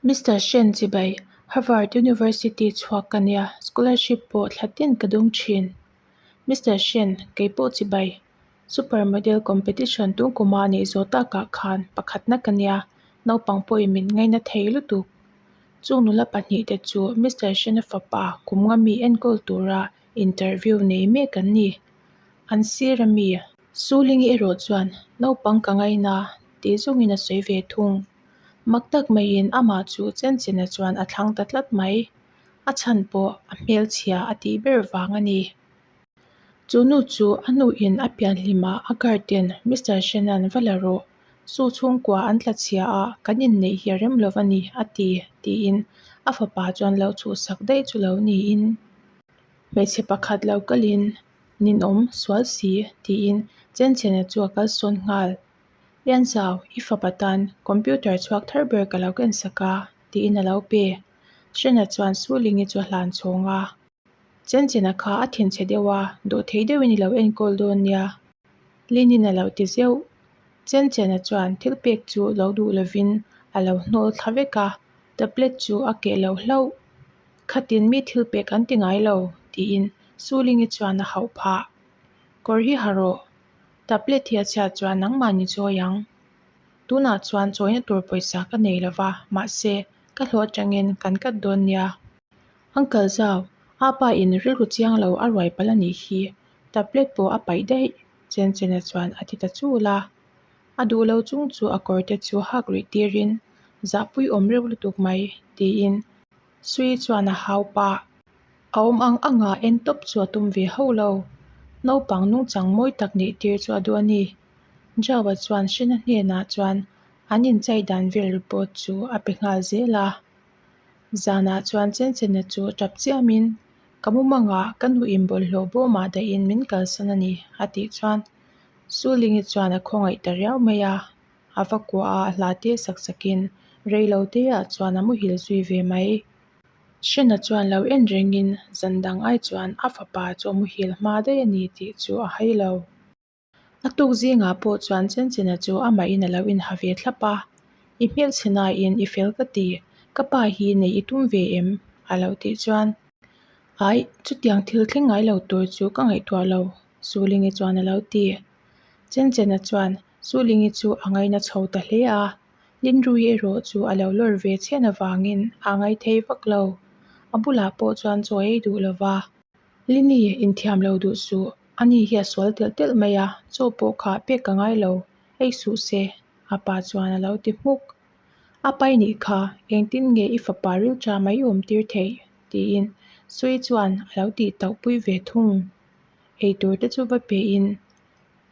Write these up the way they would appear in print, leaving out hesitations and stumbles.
Mister Shen chibai, Harvard University chhuak ka nia, scholarship pawh thla tin ka dawng thin. Mister Shen, kei pawh chibai, Super Model Competition tun kuma neih zawh takah khan pakhatna ka nia, naupang pawhin min ngaina thei lutuk. Chung nula pahnihte chu Mister Shen-a fapa kum nga mi enkawl tura interview nei mek an ni. An sir a mi? Sulingi erawh chuan naupang ka ngaina tih zawngin a sawi ve thung. Mak tak maiin amah chu Chenchena chuan a thlang ta tlat mai. A chhan pawh a hmelchhia a tih ber vang a ni. Chu nu chu a nuin a pianhlimah a guard-in Mister Shen-a'n va la rawh, Su chhungkua an tla chhia a, kan inneih hi a rem lo a ni, a ti, tiin a fapa chuan lo chhuhsak daih chu lo niin. Hmeichhe pakhat lo kalin, Ninawm, sual si, tiin Chenchena chu a kalsawn nghal. Lianzau, i fapa tan computer chhuak thar ber ka lo kensak a, tiin a lo pe. Hrena chuan Sulingi chu a hlan chhawng a. Chenchena kha a thinchhe deuh a, dawhthei deuhin i lo enkawl dawn nia. Linin a lo ti zeuh. Chenchena chuan thil pek chu lo duh lovin a lo hnawl thla vek a, tablet chu a keh lo hlauh. Khatin mi thil pek an ti ngai lo, tiin Sulingi chuan a hauh phah. Kawr hi ha rawh. Tablet hi a chhiat chuan nangmah ni chawi ang. Tunah chuan chawina tur pawisa ka nei lo va, mahse, ka hlawh atangin kan kat dawn nia. Uncle Zau, a pa in rilru chiang lo a ruai palh a nih hi, tablet pawh a paih daih, Chenchena chuan a ti ta chul a. A duh lo chung chu a kawr te chu hak rih tirin, Zahpui awm reuh lutuk mai, tiin Sui chuan a hau pah. A awm ang anga en tawp chu a tum ve hauh lo. Naupang nungchang mawi tak neih tir chu a duh a ni. Jawa chuan Hrena hnenah chuan an inchai dan vel report chu a pe nghal zel a. Zanah chuan Chenchena chu tap chiamin, Ka mumangah ka nuin bawlhhlawh bawmah dahin min kalsan a ni, a tih chuan Sulingi chuan a khawngaih ta riau mai a. A va kuah a, a hla te sak sakin rei lo teah chuan a muhil zui ve mai. Hrena chuan lo en rengin zan dang ai chuan a fapa chu a muhil hma daih a ni tih chu a hai lo. A tuk zingah pawh chuan Chenchena chu amahin a lo inha ve thlap a, I hmelchhe nain i fel ka ti, ka pa hi neih i tum ve em? a lo tih chuan, Aih, chutiang thil thleng ngai lo tur chu ka ngaihtuah lo, Sulingi chuan a lo ti. Chenchena chuan Sulingi chu a ngaina chho ta hle a, Linrui erawh chu a lo lawr ve chhian avangin a ngaithei vak lo. A bulah pawh chuan chaw ei duh lo va. Lini, inthiam lo duh suh. Ani hi a sual telh telh mai a, chaw pawh kha pek ka ngai lo, ei suh se, a pa chuan a lo ti hmuk. A pai nih kha, engtin nge i fapa rilṭa mai awm tir theih? tiin Sui chuan a lo tih tauh pui ve thung. Ei tur te chu va pehin,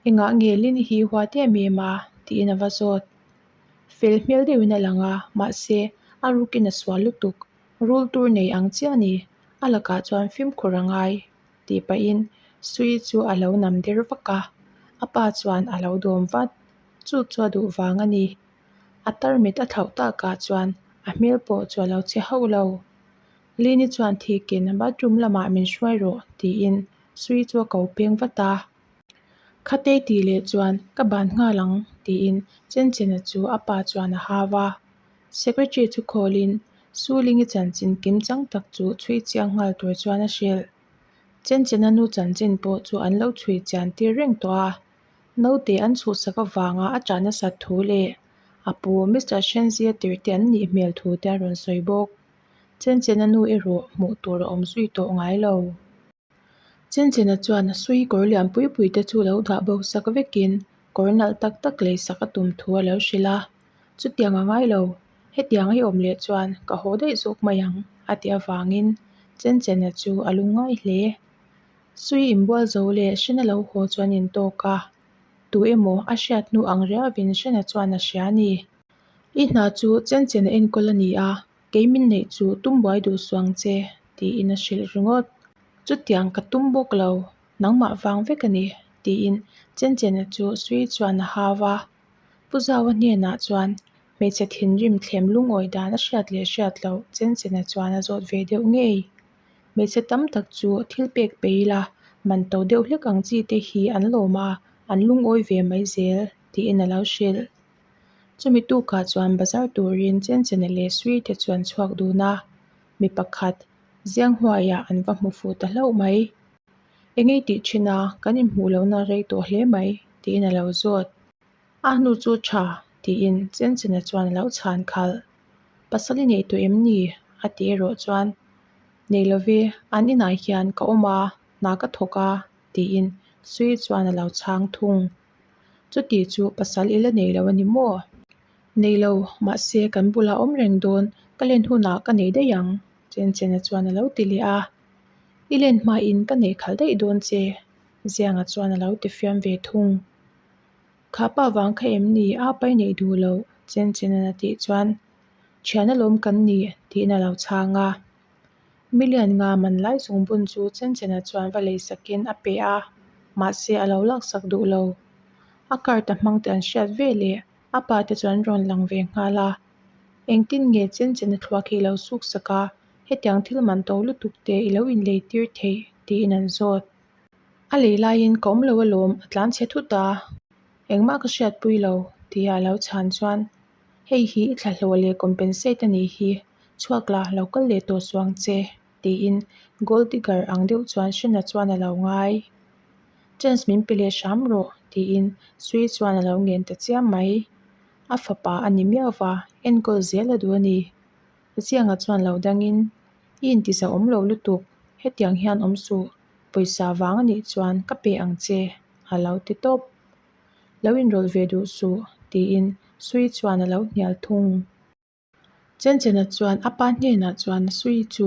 Engah nge Lini hi huat em em a? tiin a va zawt. Fel hmel deuhin a lang a, mahse a rukin a sual lutuk. Rul tur nei ang chiah a ni, a lakah chuan fimkhur a ngai tih pahin Sui chu a lo nam der vak a, a pa chuan a lo dawm vat, chu chu a duh vang a ni. A tarmit a thlauh takah chuan a hmel pawh chu a lo che hauh lo. Lini chuan thikin bathroom lamah min hruai rawh tiin Sui chu a ko peng vat a. Khatei tih leh chuan ka ban nghal ang tiin Chenchena chu a pa chuan a hau a. Secretary chu khawlin Sulingi chanchin kim chang tak chu chhui chiang nghal tur chuan a hrilh. Chenchena nu chanchin pawh chu an lo chhui chian tir reng tawh a, naute an chhuhsak avanga a ṭah nasat thu leh a pu Mister Shenzia tirhte an nih hmel thu te a rawn sawi bawk. Chenchena nu erawh hmuh tur a awm zui tawh ngai lo. Chenchena chuan sui kawr lian pui pui te chu lo dah bo sak vekin kawr nalh tak tak lei sak a tum thu a lo hrilh a, chutiang a ngai lo, hetiang i awm leh chuan ka haw daih zawk mai ang a tih avangin Chenchena chu a lungngai hle. Sui inbual zo leh Hrena lo haw chuan intawk a, tu emaw a hriat hnu ang riauvin Hrena chuan a hria a ni. I hna chu Chenchena enkawl a ni a, Kei min neih chu tum buai duh suh ang che, tiin a hrilh ringawt. Chutiang ka tum bawk lo, nangmah vang vek a ni, tiin Chenchena chu Sui chuan a hau a. Pu Zaua hnenah chuan hmeichhe thinrim thlem lungawi dan a hriat leh hriat loh Chenchena chuan a zawt ve deuh ngei. Hmeichhe tam tak chu thil pek pe ila man to deuh hlek ang chi te hi an lawm a, an lungawi ve mai zel, tiin a lo hrilh. Chumi tukah chuan bazar turin Chenchena leh Sui te chu an chhuak dun a, mi pakhat Zianghnuaiah an va hmu fuh ta hlauh mai. Eng ei tih thin a, kan inhmuh lohna rei tawh hle mai, tiin a lo zawt. A hnu chu tha, tiin Chenchena chuan a lo chhan khalh. Pasal i nei tawh em ni? a ti erawh chuan, Nei lo ve, an inah hian ka awm a, hna ka thawk a, tiin Sui chuan a lo chhang thung. Chuti chu pasal i la nei lo a ni maw? Nei lo, mahse kan bulah awm reng dawn, ka len hunah ka nei daih ang, Chenchena chuan a lo ti leh a. I len hmain ka neih khalh daih dawn che, Zianga chuan a lo ti fiam ve thung. Kha pa vang kha em ni a pai neih duh loh? Chenchena'n a tih chuan, Thian alawm kan ni, tiin a lo chhang a. Million nga man lai zungbun chu Chenchena chuan va lei sakin a pe a, mahse a lo laksak duh lo. A card a hmang tih an hriat ve leh a pa te chu an rawn lang ve nghal a. Engtin nge Chenchena thluak hi i lo suk sak a, hetiang thil man to lutuk te i lo inlei tir theih? tiin an zawt. A lei laiin ka awm lo alawm, a tlan chhe thut a, engmah ka hriatpui lo, tia a lo chhan chuan Hei hi i thlahlawh leh compensate a nih hi, chhuak la, lo kal leh tawh suang che, tiin gold digger ang deuh chuan Shena chuan a lo ngai. Chance min pe leh hram rawh, tiin Sui chuan a lo ngen ta chiam mai. A fapa a ni miau va, enkawl zel a duh a ni. Zianga chuan lo dangin, I intizahawm lo lutuk, hetiang hian awm suh, pawisa vang a nih chuan ka pe ang che, a lo ti tawp. Lo inrawlh ve duh suh, tiin Sui chuan a lo hnial thung. Chenchena chuan a pa hnenah chuan Sui chu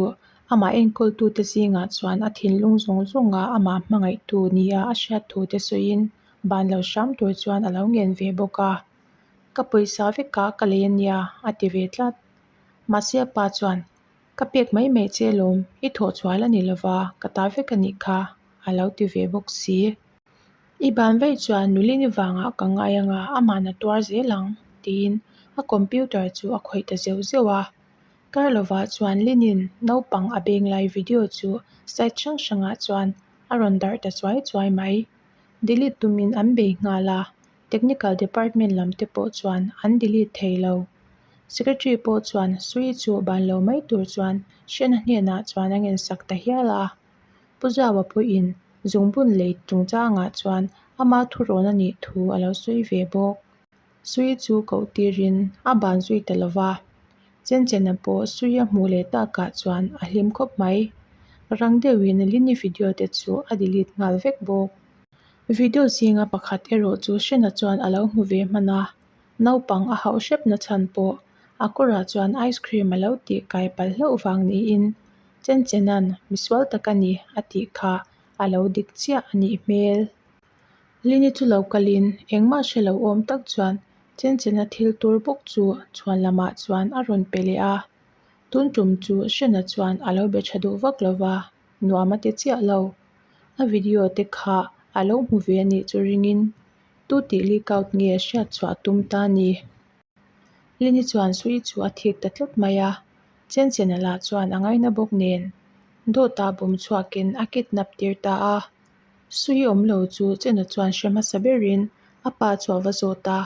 amah enkawltute zingah chuan a thinlung zawng zawnga amah hmangaihtu nia a hriat thu te sawiin ban lo hram tur chuan a lo ngen ve bawk a. Ka pawisa vekah ka lei a nia, a ti ve tlat. Mahse a pa chuan, Ka pek mai mai che lawm, i thawhchhual a ni lova, ka ta vek a nih kha, a lo ti ve bawk si. I ban vaih chuan nulini vangah ka ngai anga aman a tuar zel ang, tiin a computer chu a khawih ta zeuh zeuh a. Kar lovah chuan Linin naupang a beng lai video chu site hrang hrangah chuan a rawn darh ta chuai chuai mai. Delete tumin an bei nghal a, technical department lam te pawh chuan an delete thei lo. Secretary pawh chuan Sui chu ban lo mai tur chuan Hrena hnenah chuan a ngensak ta hial a. Pu Zaua pawhin zungbun lei chungchangah chuan ama thurawn a nih thu a lo sawi ve bawk. Sui chu koh tirin a ban zui ta lo va, Chenchena pawh Sui a hmuh leh takah chuan a hlim khawp mai. Rang deuhin Lini video te chu a delete nghal vek bawk. Video zinga pakhat erawh chu Hrena chuan a lo hmu ve hman a, naupang a hauh hrep na chhan pawh a kawrah chuan ice cream a lo tih kai palh hlauh vang niin Chenchena'n misual tak a ni a tih kha a lo dik chiah a nih hmel. Lini chu lo kalin engmah hre lo awm tak chuan Chenchena thil tur bawk chu chhuan lamah chuan a rawn pe leh a. Tun tum chu Hrena chuan a lo be tha duh vak lo va, nuam a ti chiah lo. A video te kha a lo hmu ve a nih chu ringin tu tih leak out nge hriat chhuah tum ta ni. Lini chuan Sui chu a thik ta tlat mai a. Chenchena lah chuan a ngaina bawk nen dawtah bum chhuakin a kidnap tir ta a. Sui awm lo chu Chena chuan hre hmasa berin a pa chu a va zawt a,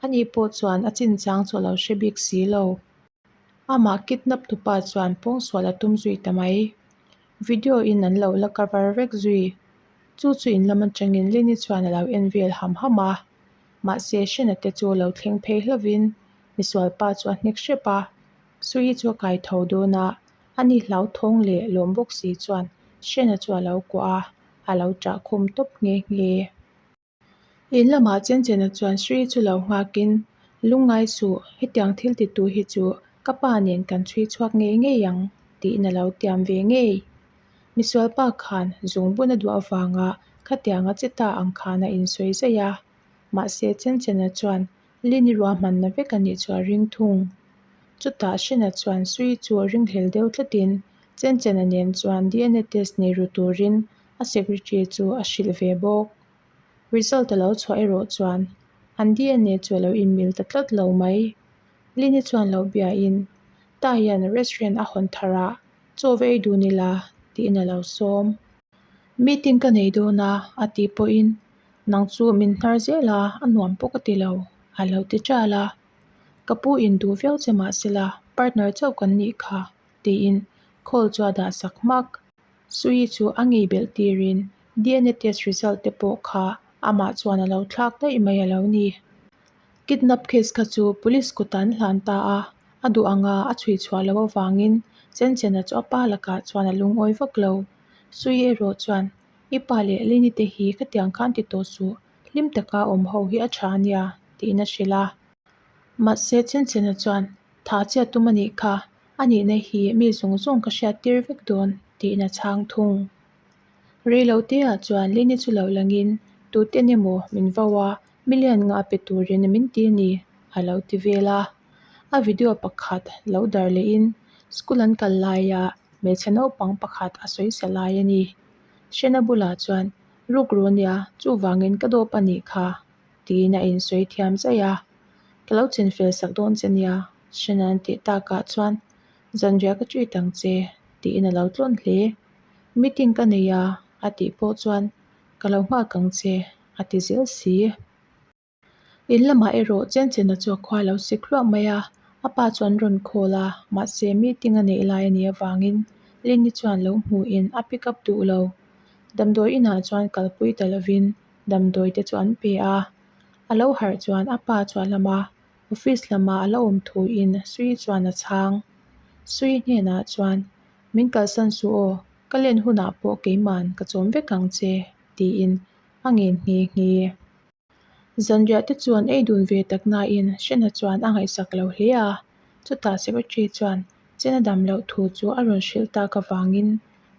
ani pawh chuan a chinchang chu a lo hre bik si lo. Amah kidnap tupa chuan pawngsual a tum zui ta mai. Video in an lo la cover vek zui. Chu chu in lam atangin Lini chuan a lo en vel ham ham a. Mahse Hrena te chu lo thleng phei hlovin misual pa chu a hnek hrep a, Sui chu a kai tho dawn a, ani hlauthawng leh lawm bawk si chuan Hrena chu a lo kuah a, a lo ṭah khum tawp nghe nghe. In lamah Chenchena chuan Sui chu lo nghakin, Lungngai suh, hetiang thil titu hi chu ka pa nen kan chhui chhuak ngei ngei ang, tiin a lo tiam ve ngei. Misual pa khan zungbun a duh avanga khatianga che ta ang khan a insawi zaih a, mahse Chenchena chuan Lini ruahmanna vek a nih chu a ring thung. Chutah Hrena chuan Sui chu a ringhlel deuh tlatin Chenchena nen chuan DNA test nei ru turin a secretary chu a hrilh ve bawk. Result a lo chhuah erawh chuan an DNA chu a lo inmil ta tlat lo mai. Lini chuan lo biain Taian restaurant a hawn thar a, chaw va ei dun ila tiin a lo sawm. Meeting ka nei dawn a a tih pawhin Nang chu min hnar zel a, a nuam pawh ka ti lo, a lo ti ṭal a. Ka pu in duh viau che mahsela partner chauh kan nih kha, tiin call chu a dah sak hmak. Sui chu a ngei belh tirin DNA test result te pawh kha amah chuan a lo thlak daih mai a lo ni. Kidnap case kha chu police kutah an hlan ta a, a duh anga a chhui chhuah loh avangin Chenchena chu a pa lakah chuan a lungawi vak lo. Sui erawh chuan, I pa leh Lini te hi khatiang khan ti tawh suh, hlim taka awm ho hi a tha ania, tiin a hrilh a. Mahse Chenchena chuan, Tha chiah tum a nih kha, a nihna hi mi zawng zawng ka hriat tir vek dawn, tiin a chhang thung. Rei lo te ah chuan Lini chu lo langin, Tute emaw min vo a, million nga pe turin min ti a ni, a lo ti vel a. A video pakhat lo dar lehin school an kal laia hmeichhe naupang pakhat a sawi sa lai a ni. Hrena bulah chuan, Rukru ania, chuvangin ka dawp a nih kha, tiin a insawi thiam zaih a. Ka lo chinfel sak dawn che nia, Hrena an tih takah chuan, Zanriah ka treat ang che, tiin a lo tlawn hle. Meeting ka nei a, a tih pawh chuan, Ka lo nghak ang che, a ti zel si. In lamah erawh Chenchena chu a khua lo sik hluah mai a, a pa chuan rawn call a, mahse meeting a neih lai a nih avangin Lini chuan lo hmuhin a pick up duh lo. Damdawi inah chuan kalpui ta lovin damdawi te chu an pe a, a lo harh chuan a pa chu a lam a, office lama a la awm thuin Sui chuan a chhang. Sui hnenah chuan, Min kalsan suh aw, ka len hunah pawh keiman ka chawm vek ang che, tiin a ngen nghe nghe. Zanriah te chuan ei dun ve tak nain Hrena chuan a ngaihsak lo hle a, chutah secretary chuan Chena dam loh thu chu a rawn hrilh tak avangin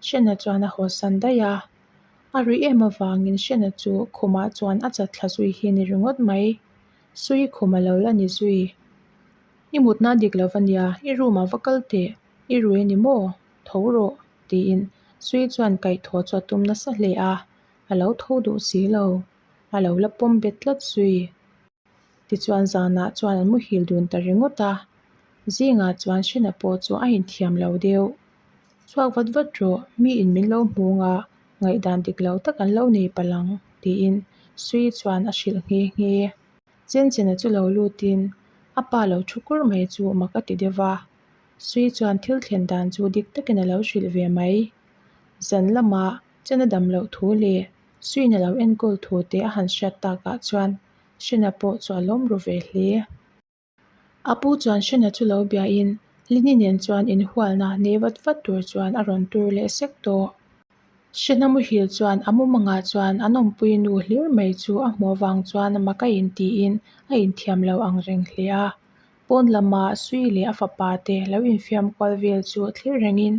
Hrena chuan a hawsan daih a. A ruih em avangin Hrena chu khumah chuan a chat thla zui hi ni ringawt mai. Sui khum a lo la ni zui. I mutna dik lo va nia, i room ah va kal teh, i rui a ni maw? Tho rawh, tiin Sui chuan kaihthawh chu a tum nasa hle a, a lo tho duh si lo. A lo la pawm bet tlat zui. Tichuan zanah chuan an muhil dun ta ringawt a, zingah chuan Hrena pawh chu a inthiam lo deuh. Chhuak vat vat rawh, mi in min lo hmung a, ngaihdan dik lo tak an lo nei palh ang, tiin Sui chuan a hrilh nghe nghe. Chenchena chu lo lutin a pa lo thu kur mai chu mak a ti deuh va, Sui chuan thil thlen dan chu dik takin a lo hrilh ve mai. Zan lamah Chena dam loh thu leh Suina lo enkawl thu te a han hriat takah chuan Hrena pawh chu a lawm ru ve hle. A pu chuan Hrena chu lo biain Lini nen chuan inhualna nei vat vat tur chuan a rawn tur leh sek tawh. Hrena muhil chuan a mumangah chuan an awmpui nu hlir mai chu a hmuh avang chuan mak a intiin a inthiam lo ang reng hle a. Pawn lama Sui leh a fapa te lo infiam kual vel chu thlir rengin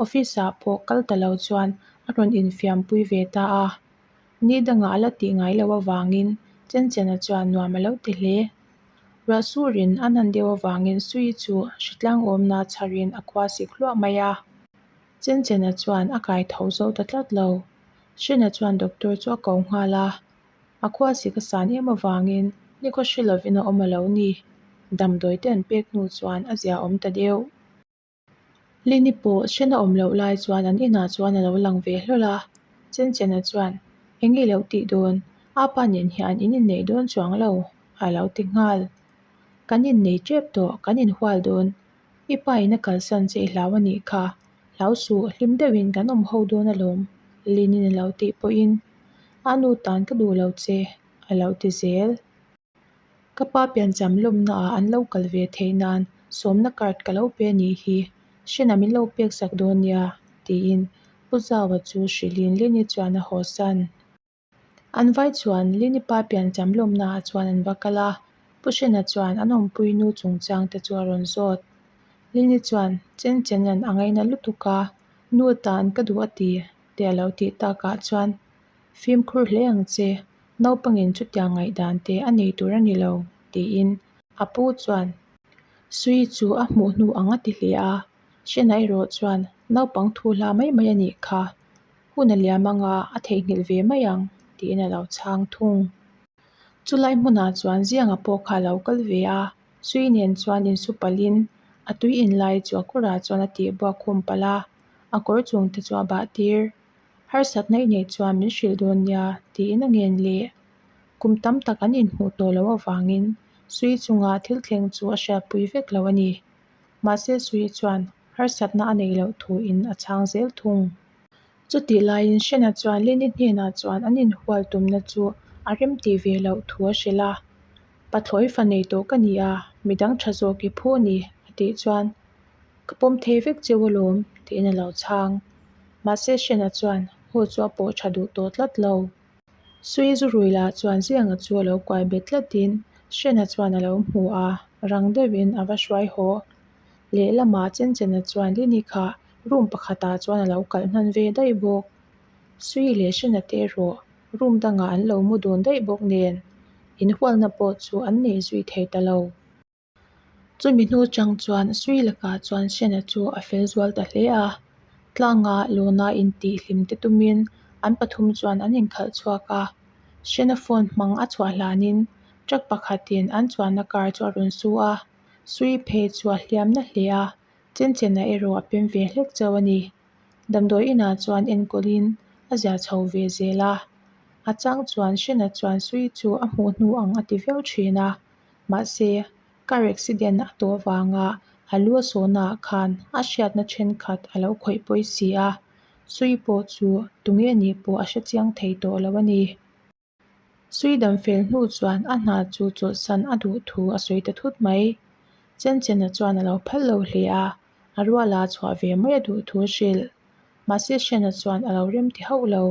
Office ah pawh kal ta lo chuan a rawn infiam pui ve ta a. Ni dangah a la tih ngai loh avangin Chenchena chuan nuam a lo ti hle. Ruah surin a nan deuh avangin Sui chu hritlang awmna chharin a khua sik hluah mai a. Chenchena chuan a kai tho zo ta tlat lo. Hrena chuan doctor chu a ko nghal a. A khua sik a san em avangin nikhaw hre lovin a awm a lo ni. Damdawi te an pek hnu chuan a zia awm ta deuh. Lini pawh hrena awm loh lai chuan an inah chuan a lo lang ve hlawl a, Chenchena chuan, Eng nge lo tih dawn? A pa nen hian in inneih dawn chuang lo, a lo ti nghal. Kan innei tep tawh, kan inhual dawn. I pa in a kalsan che i hlau a nih kha, hlau suh, hlim deuhin kan awm ho dawn alawm, Lini'n a lo tih pawhin, A nu tan ka duh lo che, a lo ti zel. Ka pa piancham lawmna ah an lo kal ve theih nan sawmna card ka lo pe a nih hi, Hrena min lo pek sak dawn nia, tiin Pu Zaua chu hrilhin Lini chuan a hawsan. An vai chuan Lini pa piancham lawmna ah chuan an va kal a, Pu Hrena chuan an awmpui nu chungchang te chu a rawn zawt. Lini chuan Chen Chenan a ngaina lutuk a, nu atan ka duh a ti, te a lo tih takah chuan Fimkhur hle ang che, naupangin chutiang ngaihdan te a nei tur a ni lo, tiin a pu chuan Sui chu a hmuh hnu ang a ti hle a. Hrena erawh chuan naupang thu hla mai mai a nih kha, hun a liam anga a theihnghilh ve mai ang, tiin a lo chhang thung. Chulai hmunah chuan Zianga pawh kha a lo kal ve a, Sui nen chuan insu palhin a tui inlai chu a kawrah chuan a tihbuak khum palh a, a kawr chung te chu a bah tir. Harsatna i neih chuan min hrilh dawn nia, tiin a ngen leh. Kum tam tak an inhmuh tawh loh avangin Sui chunga thil thleng chu a hriatpui vek lo a ni. Mahse Sui chuan harsatna a neih loh thuin a chhang zel thung. Chutih laiin Hrena chuan Lini hnenah chuan an inhual tumna chu a remtih ve loh thu a hrilh a. Pathlawi fa nei tawh ka ni a, midang tha zawk i phu a ni, a tih chuan, Ka pawm thei vek cheu alawm, tiin a lo chhang. Mahse Hrena chuan aw chu a pawh tha duh tawh tlat lo. Sui zu rui lah chuan Zianga chu a lo kuai bet tlatin Hrena chuan a lo hmu a, rang deuhin a va hruai haw. Lehlamah Chenchena chuan Lini kha room pakhatah chuan a lo kalh hnan ve daih bawk. Sui leh Hrena te erawh room dangah an lo mu dun daih bawk nen inhualna pawh chu an nei zui thei ta lo. Chumi hnu chang chuan Sui lakah chuan Hrena chu a fel zual ta hle a, tlanga lawna intih hlim te tumin an pathum chuan an inkhalh chhuak a. Hrena phone hmang a chhuah hlanin truck pakhatin an chuanna car chu a rawn su a, Sui phei chu a hliam na hle a, Chenchena erawh a pem ve hlek chauh a ni. Damdawi inah chuan enkawlin a zia chho ve zel a, a chang chuan Hrena chuan Sui chu a hmuh hnu ang a ti viau thin a. Mahse, car accident a tawh avanga a lu a sawhnaah khan a hriatna thenkhat a lo khawih pawi si a, Sui pawh chu tunge nih pawh a hre chiang thei tawh lo a ni. Sui dam fel hnu chuan a hna chu chawlhsan a duh thu a sawi ta thut mai. Chenchena chuan a lo phal lo hle a, a ruala chhuah ve mai a duh thu a hrilh. Mahse Hrena chuan a lo rem ti hauh lo.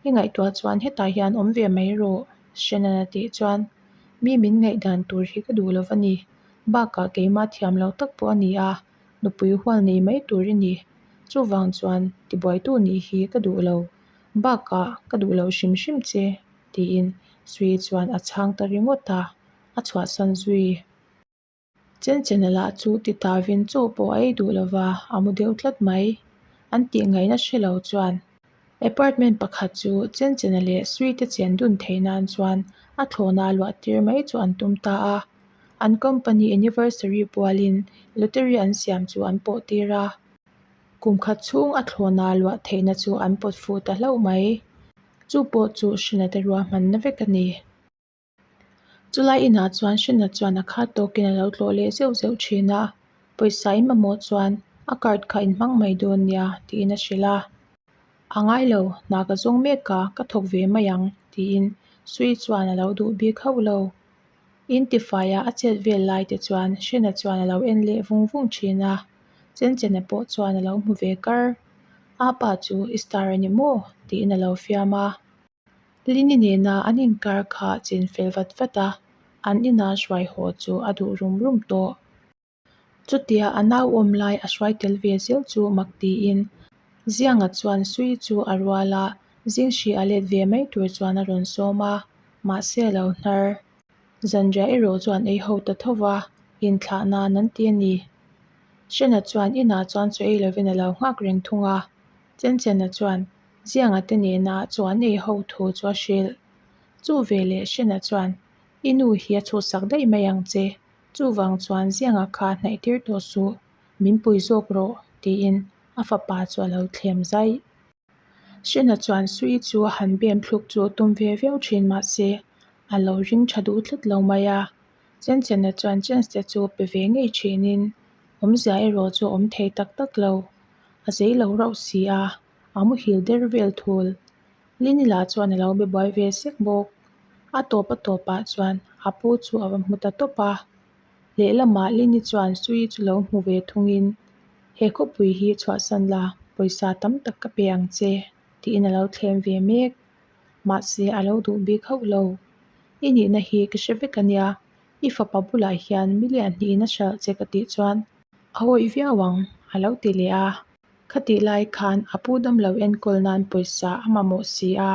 I ngaihtuah chuan hetah hian awm ve mai rawh, Hrenan a tih chuan mi min ngaihdan tur hi ka duh lo va ni. Bakah keimah thiam lo tak pawh a ni a, nupui hual nei mai tur i ni. Chuvang chuan tibuaitu nih hi ka duh lo. Bakah ka duh lo hrim hrim che, tiin Sui chuan a chhang ta ringawt a, a chhuahsan zui. Chenchena lah chu ti tavin chaw pawh a ei duh lova, a mu deuh tlat mai. An tih ngaihna hre lo chuan apartment pakhat chu Chenchena leh Sui te chen dun theih nan chuan a thlawhna luah tir mai chu an tum ta a. An company anniversary pualin lottery an siam chu an pawh tir a. Kum khat chhung a thlawhna luah theihna chu an pawt fuh ta hlauh mai. Chu pawh chu Hrina te ruahmanna vek a ni. Chulai inah chuan Hrina chuan a khat tawkin a lo tlawh leh zeuh zeuh thin a, pawisa in mamawh chuan a card kha in hmang mai dawn nia tiin a hrilh a. A ngai lo, hna ka zawng mek a, ka thawk ve mai ang tiin Sui chuan a lo duh bik hauh lo. In tifaiah a chet vel lai te chuan Hrina chuan a lo en leh vung vung thin a, Chenchena pawh chuan a lo hmu ve kar. A pa chu i star a ni maw? tiin a lo fiam a. Lini nena an inkar kha chin fel vat vat a, an ina hruai haw chu a duh rum rum tawh. Chutia a nau awm lai a hruai tel ve zel chu mak tiin Zianga chuan Sui chu a rual a, Zingshi a let ve mai tur chuan a rawn sawm a, mahse a lo hnar. Zanriah erawh chuan ei ho ta tho va, inthlah nan an ti a ni. Hrena chuan inah chuan chaw ei lovin a lo nghak reng thung a, Chenchena chuan Zianga te nena chaw an ei ho thu chu a hrilh. Chu veleh Hrena chuan, I nu hi a chhuhsak daih mai ang che, chuvang chuan Zianga kha hnaih tir tawh suh, min pui zawk rawh, tiin a fapa chu a lo thlem zaih. Hrena chuan Sui chu a han bem thluk chu tum ve viau thin mahse, a lo ring tha duh tlat lo mai a. Chenchena chuan chance te chu pe ve ngei thinin, awmzia erawh chu a awm thei tak tak lo. A zei lo rauh si a. A muhil der vel thul. Lini lah chuan a lo be buai ve sek bawk. A tawp a tawpah chuan a pu chu a va hmu ta tawp a. Lehlamah Lini chuan Sui chu lo hmu ve thungin, He khawpui hi chhuahsan la, pawisa tam tak ka pe ang che, tiin a lo thlem ve mek. Mahse a lo duh bik hauh lo. I nihna hi ka hre vek a nia, i fapa bulah hian million hnihin a hralh che ka tih chuan a awih viau ang, a lo ti leh a. Khatih lai khan a pu damlo enkawl nan pawisa a mamawh si a,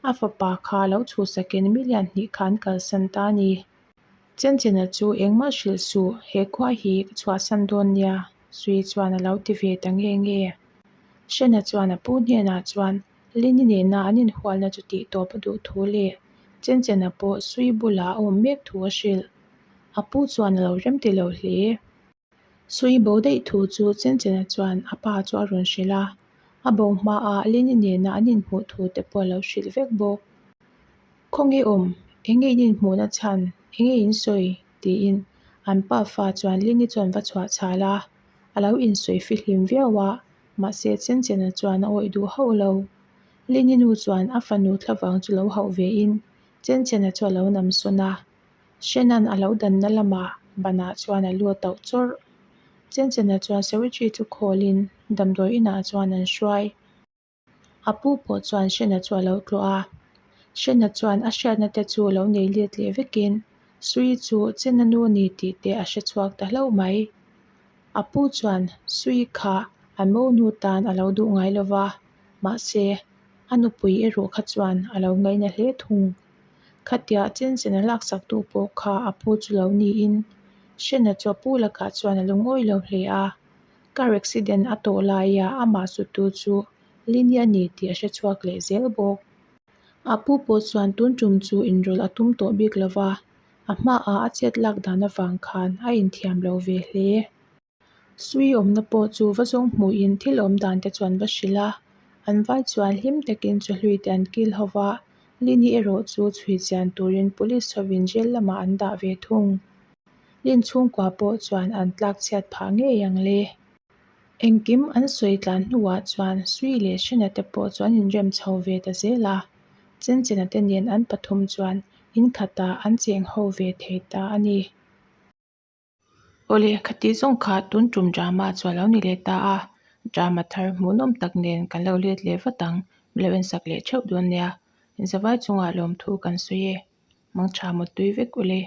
a fapa kha lo chhuhsakin million hnih khan kalsan ta a ni. Chenchena chu engmah hrilh suh, he khua hi ka chhuahsan dawn nia, Sui chuan a lo ti ve ta nge nge. Hrena chuan a pu hnenah chuan Lini nena an inhualna chu tih tawp a duh thu leh Chenchena pawh Sui bulah a awm mek thu a hrilh. A pu chuan a lo remti lo hle. Sui bo daih thu chu Chenchena chuan a pa chu a rawn hrilh a, a bo hmaah Lini nena an inhmuh thu te pawh a lo hrilh vek bawk. Khawnge awm, eng nge in inhmuhna chhan? Enge in sawi? tiin an pa fa chuan Lini chuan va chhuah chhal a, a lo insawi fihlim viau a, mahse Chenchena chuan a awih duh hauh lo. Lini nu chuan a fanu thlavang chu lo hauh ve in Chenchena chu a lo nam sawn a, Hrenan a lo danna lamah banah chuan a lu a tauh chawrh. Chenchena chuan Secretary chu call in damdawi inah chuan an hruai. A pu pawh chuan Hrena chu a lo tlawh a, Hrena chuan a hriatna te chu lo nei let leh vekin Sui chu Chena nu a ni tih te a hre chhuak ta hlauh mai. A pu chuan Sui kha an monu tan a lo duh ngai lo va, mahse a nupui erawh kha chuan a lo ngaina hle thung. Khatia Chenchena laksak tu pawh kha a pu chu lo niin Hrena chu a pu lakah chuan a lungawi lo hle a. Car accident a tawh laia amah sutu chu Lini a ni tih a hre chhuak leh zel bawk. A pu pawh chuan tun tum chu inrawlh a tum tawh bik lo va, a hmaah a chet lak dan avang khan a inthiam lo ve hle. Sui awmna pawh chu va zawng hmuhin thil awm dan te chuan va hrilh a, an vai chuan hlim takin chawhlui te an kil ho va, Lini erawh chu chhui chian turin police hovin jail lamah an dah ve thung. Lin chhungkua pawh chuan an tlak chhiat phah ngei ang le. Engkim an sawi tlan hnuah chuan Sui leh Hrena te pawh chu an inrem chho ve ta zel a, Chenchena te nen an pathum chuan in khatah an cheng ho ve thei ta a ni. Awle, khati zawng kha tun tum drama chu a lo ni leh ta a, drama thar hmuhnawm tak nen kan lo let leh vat ang, min lo ensak leh theuh dawn nia. Inzavai chungah lawmthu kan sawi e, mangtha mawtui vek ule.